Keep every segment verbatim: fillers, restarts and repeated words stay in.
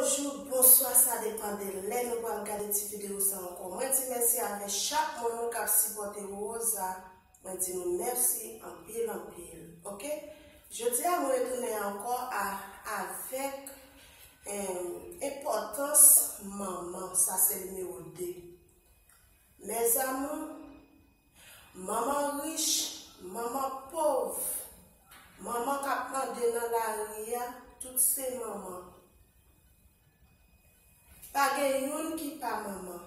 Bonjou, bonswa, sa depann de lè nou pral gade ti videyo sa ankò. Mwen di mèsi avè chak moun nou k ap sipòte Rosa. Mwen di nou mèsi anpil, anpil. Oke? Jodi a, mwen retounen ankò a, avèk, em, enpòtans manman. Sa se nimewo de. Mes amours, manman rich, manman pòv, manman k ap mande nan lari a, tout se manman. Pa gen youn ki pa manman.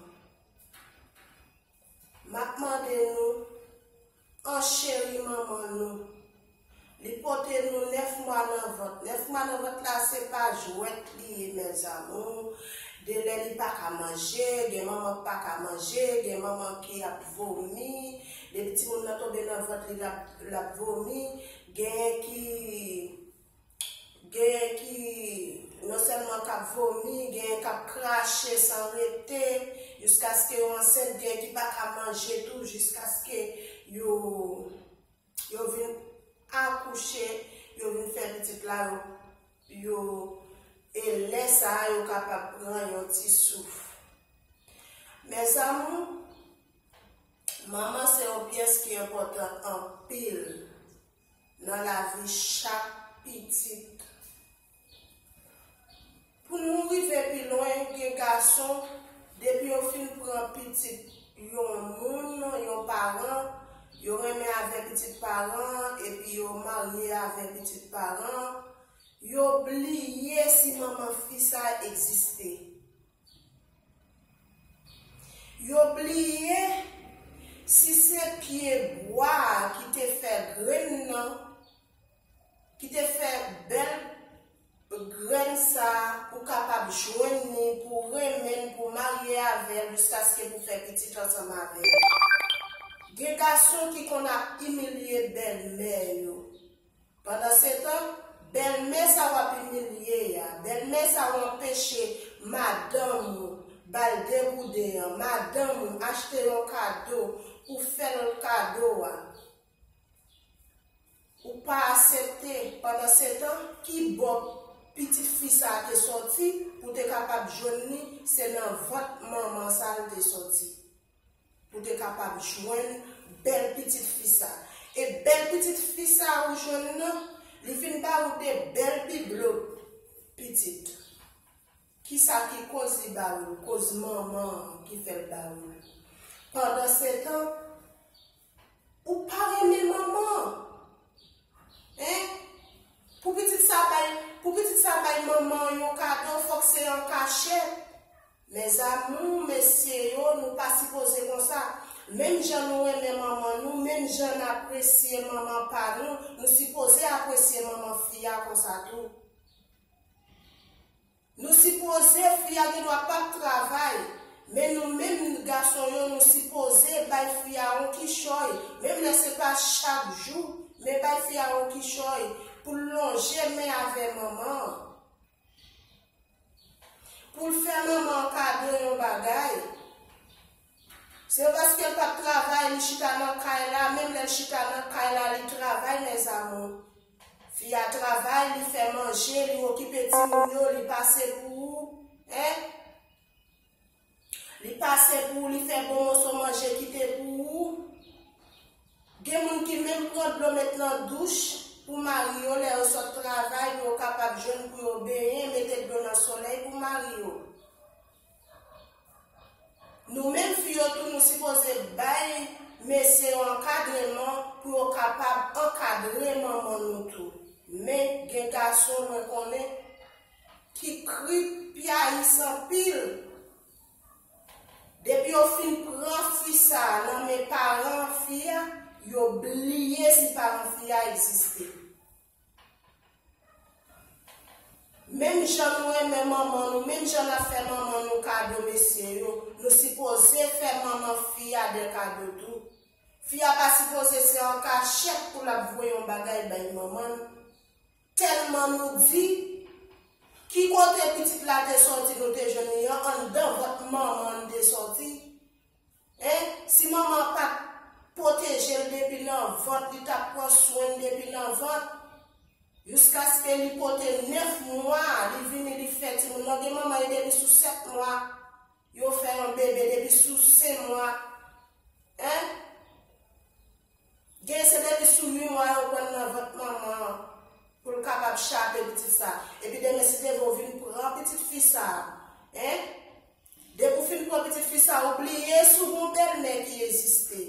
M ap mande nou, ancheri manman nou. Li pote nou nèf mwa nan vant. Nèf mwa nan vant la, se pa jwèt li ye, mes amours. De lè li pa ka manje, gen manman k pa ka manje, gen manman ki ap vomi. Depi timoun nan tonbe nan vant li, l ap, l ap vomi. Genyen ki, genyen ki non sèlman k ap vomi, genyen k ap krache san rete, jiskaske yo ansent, genyen ki pa ka manje tou, jiskaske yo yo vin akouche, yo vin fè pitit la, yo, yo, e lè sa a, yo kapab pran yon ti souf. Mes amours, manman se yon pyès ki enpòtan anpil nan lavi chak pitit. Pou nou rive pi lwen, gen gason, depi yo fin pran pitit yon moun, yon paran, yo renmen avè pitit paran an, epi yo marye avè pitit paran an, yo bliye si manman fi sa a egziste. Yo bliye si se pye bwa a ki te fè grenn nan, ki te fè bèl grenn sa a, ou kapab jwenn li pou w renmen l, pou w marye avè l, jiskaske pou w fè pitit ansanm avè l. Gen gason ki konn ap imilye bèlmè yo. Pandansetan, bèlmè sa w ap imilye a, bèlmè sa w anpeche madanm ou ba l degoude an, madanm ou achte yon kado, ou fè l kado a. Ou pa aksepte. Pandansetan, ki bò pitit fi sa a te sòti, pou te kapab jwenn li, se nan vant manman sa a l te sòti. Pou te kapab jwenn bèl pitit fi sa a. E bèl pitit fi sa a ou jwenn nan, li vin ba ou de bèl biblo pitit. Kisa ki koz li ba ou l? Koz manman an ki fè l ba ou l. Pandansetan, ou pa renmen manman an. Hein? Pou pitit sa bay, pou pitit sa bay manman an yon kado, fòk se an kachèt. Mes amours, mesye yo, nou pa sipoze konsa. Menm jan nou renmen manman nou, menm jan n apresye manman pa nou, nou sipoze apresye manman fi a konsa tou. Nou sipoze, fi a gendwa p ap travay, men nou menm gason yo, nou sipoze bay fi a yon kichòy, menm lè se pa chak jou, men bay fi a yon kichòy pou l lonje men avè manman an. Pou l fè manman an kado yon bagay. Se paske l p ap travay, li chita nan kay la, menm lè l chita nan kay la, li travay, mes amours. Fi a travay, li fè manje, li okipe timoun yo, li pase pou ou, hein? Li pase pou ou, li fè bon moso manje kite pou ou. Gen moun ki menm pran dlo met nan douch pou mari yo lè yo sot travay, pou yo kapab jwenn pou yo benyen, mete dlo nan solèy pou mari yo. Nou menm fi yo tou, nou sipoze bay mesye yo ankadreman pou yo kapab ankadre manman nou tou. Men gen gason mwen konnen ki kripyayis anpil. Depi yo fin pran fi sa a nan men paran fi a, yo bliye si paran fi a egziste. Menm jan nou renmen manman nou, menm jan n ap fè manman nou kado, mesye yo, nou sipoze fè manman fi a de kado tou. Fi a pa sipoze se an kachèt pou l ap voye yon bagay bay manman l. Tèlman nou di, ki kote pitit la te sòti, nou te jwenn li an, anndan vant manman l te sòti. Hein? Si manman an pa t pwoteje l depi nan vant, li t ap pran swen l depi nan vant, Jiskaske li pote nèf mwa, li vini, li fè timoun nan. Gen manman, e depi sou sèt mwa, yo fè yon bebe, depi sou senk mwa. Hein? Gen se depi sou uit mwa yo pran nan vant manman an pou l kapab chape pitit sa. Epi demen si Dye vle ou vin pran pitit fi sa. Hein? Depi w fin pran pitit fi sa, ou bliye si w gon bèlmè ki egziste.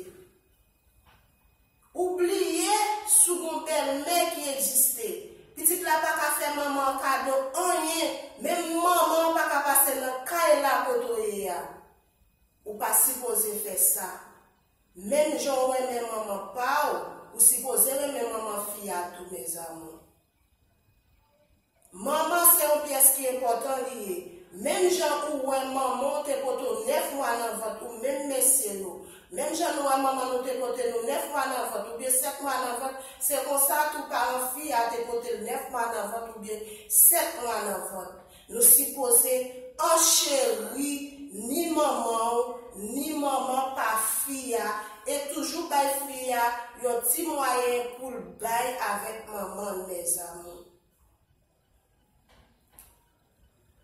Ou bliye si w gon bèlmè ki egziste. Pitit la pa ka fè manman an kado anyen. Menm manman an pa ka pase nan kay la kote w ye a. Ou pa sipoze fè sa. Menm jan w renmen manman pa w, ou sipoze renmen manman fi a tou, mes amours. Manman se yon pyès ki enpòtan li ye. Menm jan ou wè manman w te pote w nèf mwa nan vant ou, menm mesye yo. Menm jan nou wè manman nou te pote nou nèf mwa nan vant oubyen sèt mwa nan vant, se konsa tou paran fi a te pote l nèf mwa nan vant oubyen sèt mwa nan vant. Nou sipoze ancheri ni manman w, ni manman pa fi a, e toujou bay fi a yon ti mwayen pou l bay avèk manman l, mes amours.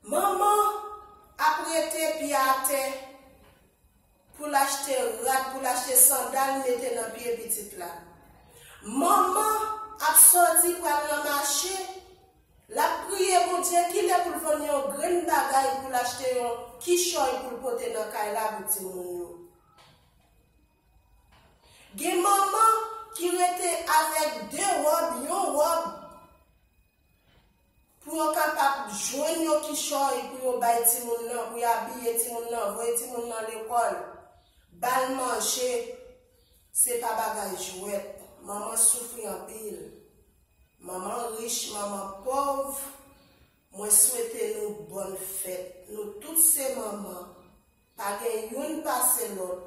Manman ap rete pye atè pou l achte rad, pou l achte sandal mete nan pye pitit la. Manman ap sòti pral nan mache, l ap priye Bondye kilè pou l vann yon grenn bagay pou l achte yon kichòy pou l pote nan kay la pou timoun yo. Gen manman ki rete avèk de wòb, yon wòb, pou yo kapab jwenn yon kichòy pou yo bay timoun nan, pou yo abiye timoun nan, voye timoun nan lekòl, ba l manje, se pa bagay jwèt. Manman soufri anpil. Manman rich, manman pòv, mwen swete nou bòn fèt. Nou tout se manman. Pa gen youn pase lòt.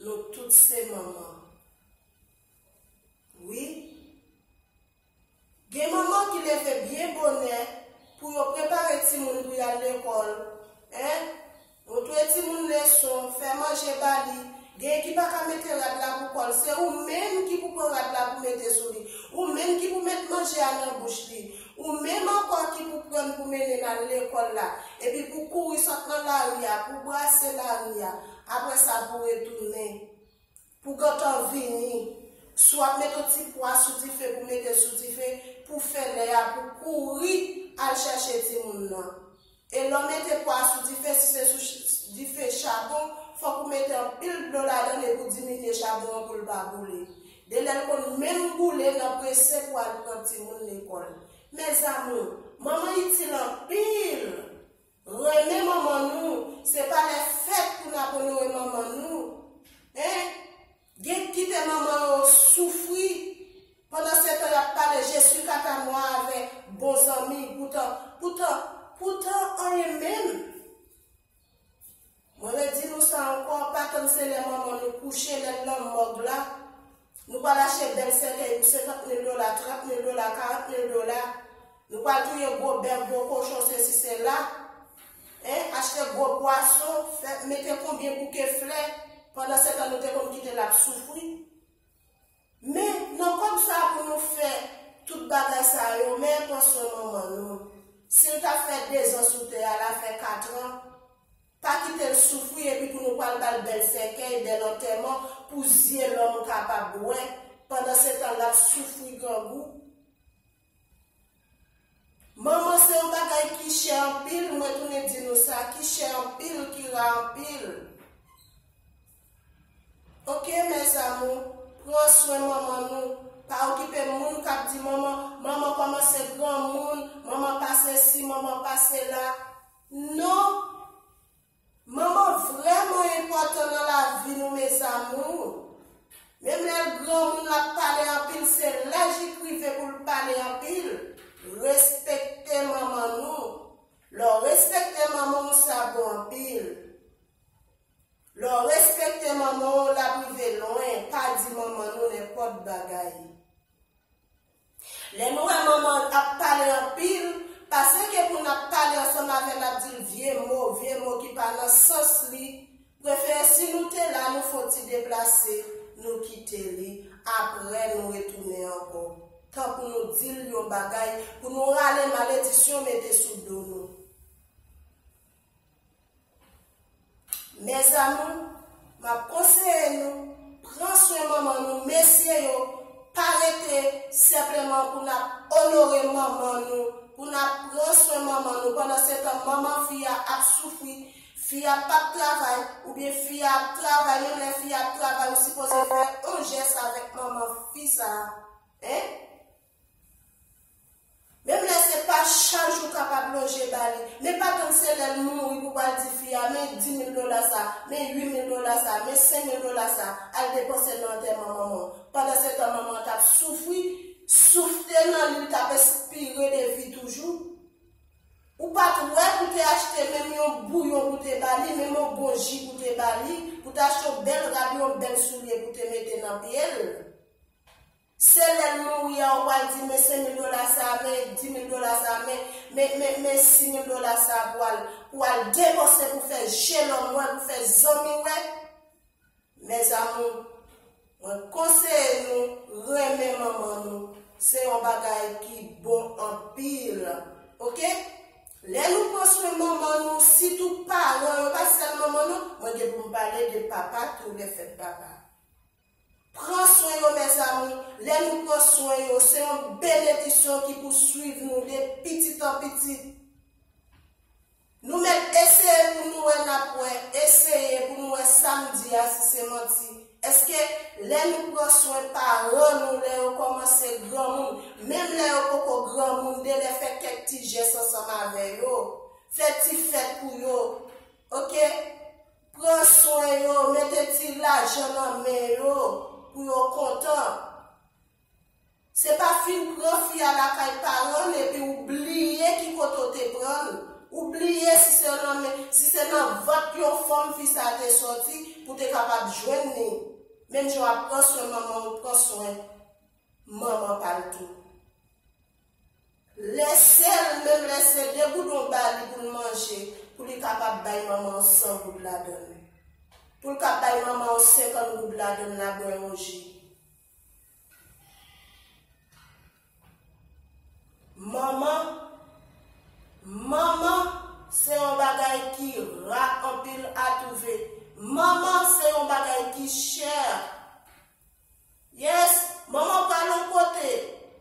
Nou tout se manman. Wi. Gen manman ki leve byen bonè pou yo prepare timoun pou y al lekòl. Hein? Montre timoun leson, fè manje ba li. Gen ki pa ka mete rad la pou kò l. Se ou menm ki pou pran rad la pou mete sou li. Ou menm ki pou met manje a nan bouch li. Ou menm ankò ki pou pran l pou mennen l al lekòl la. Epi pou kouri sot nan lari a, pou brase lari a. Apre sa, pou retounen. Pou gentan vini, si w ap met yon ti pwa sou dife pou mete sou dife, pou fè lè a, pou kouri al chèche timoun nan. E lè w mete pwa sou dife, si se sou ch-, dife chabon, fòk ou mete anpil dlo ladan l e pou diminye chabon an pou l pa boule. De lè l konn menm boule, n ap prese pou al pran timoun lekòl. Mes amours, manman itil anpil. Renmen manman nou, se pa lè fèt pou n ap onore manman nou. Hein? Gen kite manman yo soufri. Pandan se tan y ap pale je suis quant à moi avèk bon zanmi, poutan, poutan, poutan anyen menm. Mwen redi nou sa ankò, pa tann se lè manman nou kouche, lè l nan mòg la. Nou pral achte bèl sèkèy pou senkant mil dola, trant mil dola, karant mil dola. Nou pral touye gwo bèf, gwo kochon, sesi, sela. Hein, achte gwo pwason, fè, mete konbyen bouke flè. Pandan se tan nou te konn kite l ap soufri. Men, nan kòb sa pou nou fè tout bagay sa yo, men pran swen manman nou. Si l ta fè dezan sou tè a, l a fè katran. Pa kite l soufri epi pou nou pral ba l bèl sèkèy, bèl antèman pou zye lòm kapab wè. Pandan se tan l ap soufri grangou. Manman se yon bagay ki chè anpil, mwen tounen di nou sa, ki chè anpil, ki ra anpil. Oke, mes amours, pran swen manman nou. Pa okipe moun k ap di manman, manman kòmanse granmoun, manman pa sesi, manman pa sela. Non! Manman vrèman enpòtan nan lavi nou, mes amours. Menm lè l granmoun, l ap pale anpil, se lè jik rive pou l pale anpil. Respekte manman nou. Lè w respekte manman w, sa bon anpil. Lè w respekte manman w, l ap rive lwen. Pa di manman nou nenpòt bagay. Lè nou wè manman ap pale anpil, pa seke pou n ap pale ansanm avè l, ap di l vye mo, vye mo ki pa nan sans li. Prefere si nou te la, nou fè yon ti deplase, nou kite li, apre nou retounen ankò. tan pou nou di l yon bagay, pou nou rale maledisyon mete sou do nou. Mes amours, m ap konseye nou, pran swen manman nou, mesye yo, pa rete senpleman pou n ap onore manman nou, pou n ap pran swen manman nou. Pandan se tan, manman fi a ap soufri, fi a p ap travay, oubyen fi a ap travay, menm lè fi a ap travay, ou sipoze fè yon jès avèk manman fi sa a. Hein? Menm lè se pa chak jou w kapab lonje ba li, men pa tann se lè l mouri pou w pral di fi a, men dis mil dola sa, men uit mil dola sa, men senk mil dola sa, al depanse nan antèman manman w. Pandan se tan, manman an t ap soufri, souf te nan li, l t ap espire de vi toujou. Ou pa t wè pou te achte menm yon bouyon pou te ba li, menm yon bon ji pou te ba li, pou te achte yon bèl rad, yon bèl soulye pou te mete nan pye l. Se lè l mouri a, ou pral di, men senk mil dola sa, men dis mil dola sa, men, men, men, men sis mil dola sa pou al, pou al depanse, pou fè je lòm wè, pou fè zanmi wè. Mes amours, mwen konseye nou renmen manman nou. Se yon bagay ki bon anpil. Oke? Lè nou pran swen manman nou, sitou paran yo, pa sèl manman non, mwen gen pou m pale de papa tou, lè fèt papa. Pran swen yo, mes amours. Lè nou pran swen yo, se yon benediksyon ki pou swiv nou de pitit an pitit. Nou mèt eseye pou nou wè n ap wè, eseye pou nou wè sa m di a si se manti. Èske lè nou pran swen paran nou, lè yo kòmanse granmoun, menm lè yo poko granmoun, de lè fè kèk ti jès ansanm avè yo, fè ti fèt pou yo, oke? Pran swen yo, mete ti lajan nan men yo pou yo kontan. Se pa fin pran fi a lakay paran l epi w bliye ki kote w te pran l. Ou bliye si se nan men, si se nan vant yon fanm fi sa a te sòti pou te kapab jwenn li. Menm jan w ap pran swen manman w, pran swen manman pa l tou. Lese l, menm lè se de goudon ba li pou l manje, pou li kapab bay manman w san goud ladan l. Pou l kab bay manman w senkant goud ladan l la bwè yon ji. Manman, manman se yon bagay ki ra anpil a twouve. Manman se yon bagay ki chè. Yes, manman pral yon kote.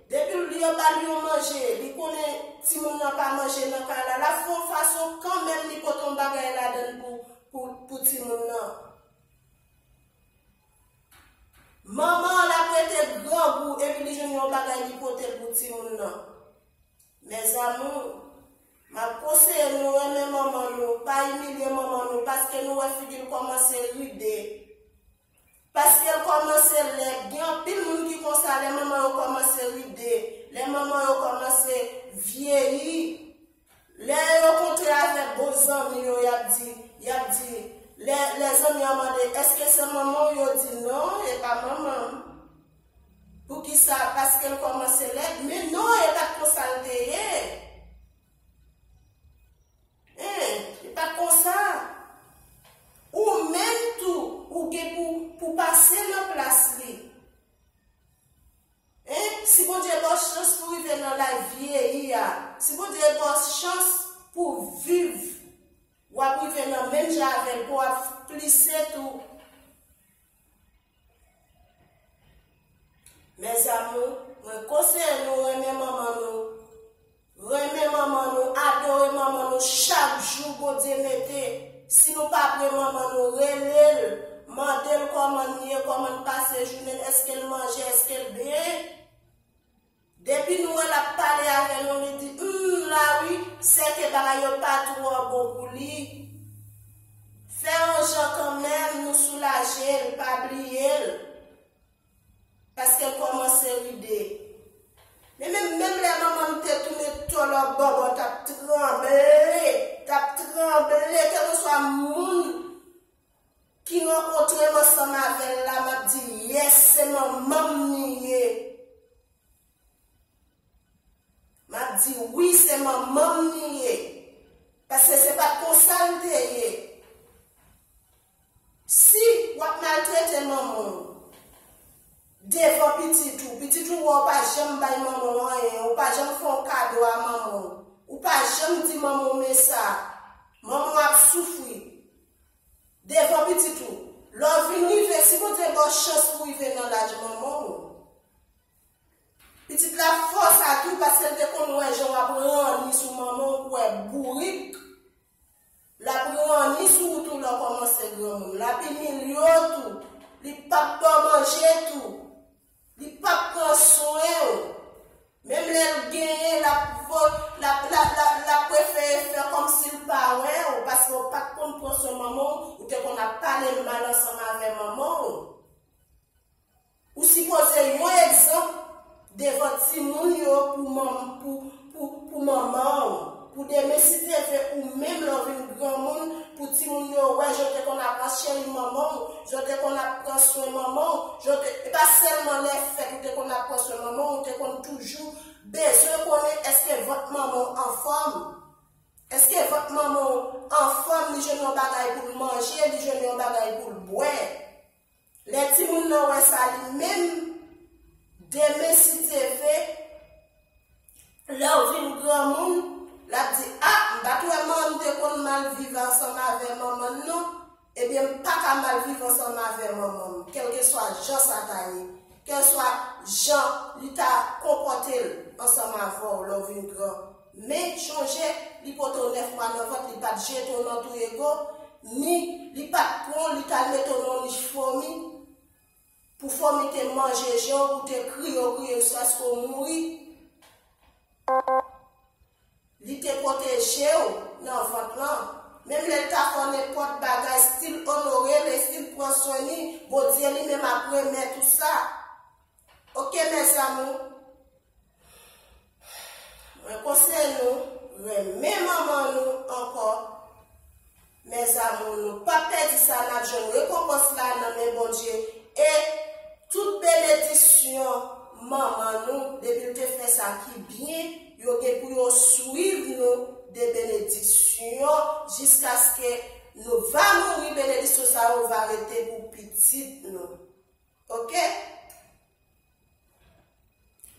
Depi l yo ba l yon manje, li konnen timoun nan pa manje nan kay la, l ap fè yon fason kanmenm li pote yon bagay ladan l pou, pou, pou timoun nan. Manman an, l ap rete grangou epi li jwenn yon bagay li pote l pou timoun nan. Mes amours, m ap konseye nou renmen manman nou, pa imilye manman nou, paske nou wè figi l kòmanse ride. Paske l kòmanse lèd. Gen anpil moun ki konsa, lè manman yo kòmanse ride, lè manman yo kòmanse vyeyi, lè yo kontre avèk bon zanmi yo, y ap di, y ap di, lè, lè zanmi an mande, èske se manman w? Yo di, non, e pa manman m. Poukisa? Paske l kòmanse lèd. Men non, e pa t konsa l te ye. Hein, e pa t konsa. Ou menm tou, ou gen pou, pou pase nan plas li. Hein, si Bondye ba w chans pou rive nan laj vyeyi a, si Bondye ba w chans pou viv, w ap rive nan menm jan avè l, pou w ap plise tou. Mes amours, mwen konseye nou renmen manman nou. Renmen manman nou, adore manman nou chak jou Bondye mete. Si nou pa pre manman nou, rele l, mande l kòman l ye, kòman l pase jounen l, èske l manje, èske l byen. Depi nou wè l ap pale avè nou, li di, hmm, la wi, sèke bagay yo pa twò bon pou li. Fè yon jan kanmenm, nou soulaje l, pa bliye l. Paske l kòmanse ride. Men menm, menm lè manman m te tounen tòlò bòbò, t ap tranble, t ap tranble, kèlkeswa moun ki rankontre m ansanm avè l la, m ap di, yes, se manman m li ye. M ap di, wi, se manman m li ye. Paske se pa t konsa l te ye. Si w ap maltrete manman w, Devan pitit ou, pitit ou wè w pa janm bay manman w anyen, ou pa janm fè yon kado a manman w, ou pa janm di manman w men sa, manman w ap soufri. Devan pitit ou, lè w vin rive, si Bondye ba w chans pou w rive nan laj manman w, pitit la fòs ak ou paske l te konn wè jan w ap ranni sou manman w, ou wè bourik. L ap ranni sou ou tou lè w kòmanse granmoun. L ap imilye w tou. Li p ap ba w manje tou. Li p ap pran swen w. Menm lè l genyen, l ap vo-, l ap, l ap, l ap, l ap prefere fè kòmsi l pa wè w, paske w pa t konn pran swen manman w, ou te konn ap pale mal ansanm avè manman w. Ou sipoze yon egzanp devan timoun yo pou manm-, pou, pou, pou manman w. Pou demen si Dye vle ou menm lè w vin granmoun, pou timoun yo wè jan w te konn ap cheri manman w, jan w te konn ap pran swen manman w, jan w te, e pa sèlman lè fèt ou te konn ap pran swen manman w, ou te konn toujou bezwen konnen èske vant manman w anfòm. Èske vant manman w anfòm, li jwenn yon bagay pou l manje, li jwenn yon bagay pou l bwè. Lè timoun nan wè sa li menm, demen si Dye vle, lè w vin granmoun, l ap di, a, m pa t wè manman m te konn mal viv ansanm avè manman m non, ebyen m pa ka mal viv ansanm avè manman m, kèlkeswa jan sa ta ye, kèlkeswa jan li ta konpòte l ansanm avè w lè w vin gran. Men chonje, li pote w nèf mwa nan vant, li pa t jete w nan twou ego, ni li pa t pran w, li t al mete w nan yon nich fomi, pou fomi te manje je w, pou te kriye w kriye jiskaske w mouri. Li te pwoteje w nan vant lan. Menm lè l ta fè w nenpòt bagay, still onore l, still pran swen li, Bondye li menm ap remèt ou sa. Oke, mes amours? Mwen konseye nou renmen manman nou ankò. Mes amours, nou p ap pèdi sa, n ap jwenn rekonpans la nan men Bondye. E tout benediksyon manman nou, depi l te fè sa ki byen, yo gen pou yo swiv nou de benediksyon jiskaske nou va mouri, benediksyon sa yo va rete pou pitit nou. Oke?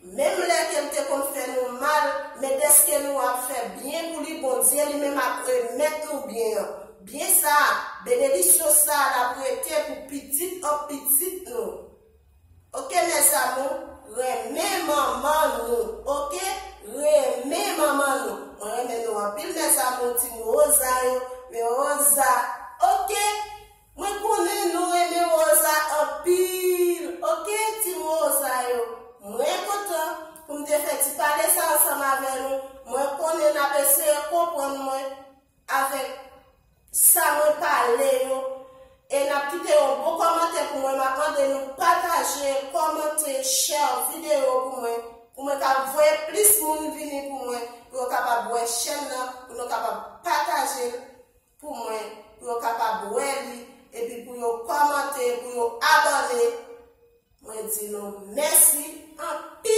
Menm lè ke l te konn fè nou mal, men dèske nou ap fè byen pou li, Bondye li menm ap remèt nou byen an. Byen sa a, benediksyon sa a, l ap rete pou pitit an pitit nou. Oke, mes amours, renmen manman nou. Oke? Renmen manman nou. Mwen renmen nou anpil, mes amours, ti Rosa yo. Men Rosa, oke? Mwen konnen nou renmen Rosa anpil. Oke, ti Rosa yo. Mwen kontan pou m te fè ti pale sa ansanm avè nou. Mwen konnen n ap eseye konprann mwen avèk sa mwen pale yo. E n ap kite yon bon kòmantè pou mwen. M ap mande nou pataje, kòmante, share videyo pou mwen. Pou mwen ka voye plis moun vini pou mwen. Pou yo kapab wè chèn nan. Pou nou kapab pataje l pou mwen, pou yo kapab wè li, epi pou yo kòmante, pou yo abòne. Mwen di nou mèsi anpil.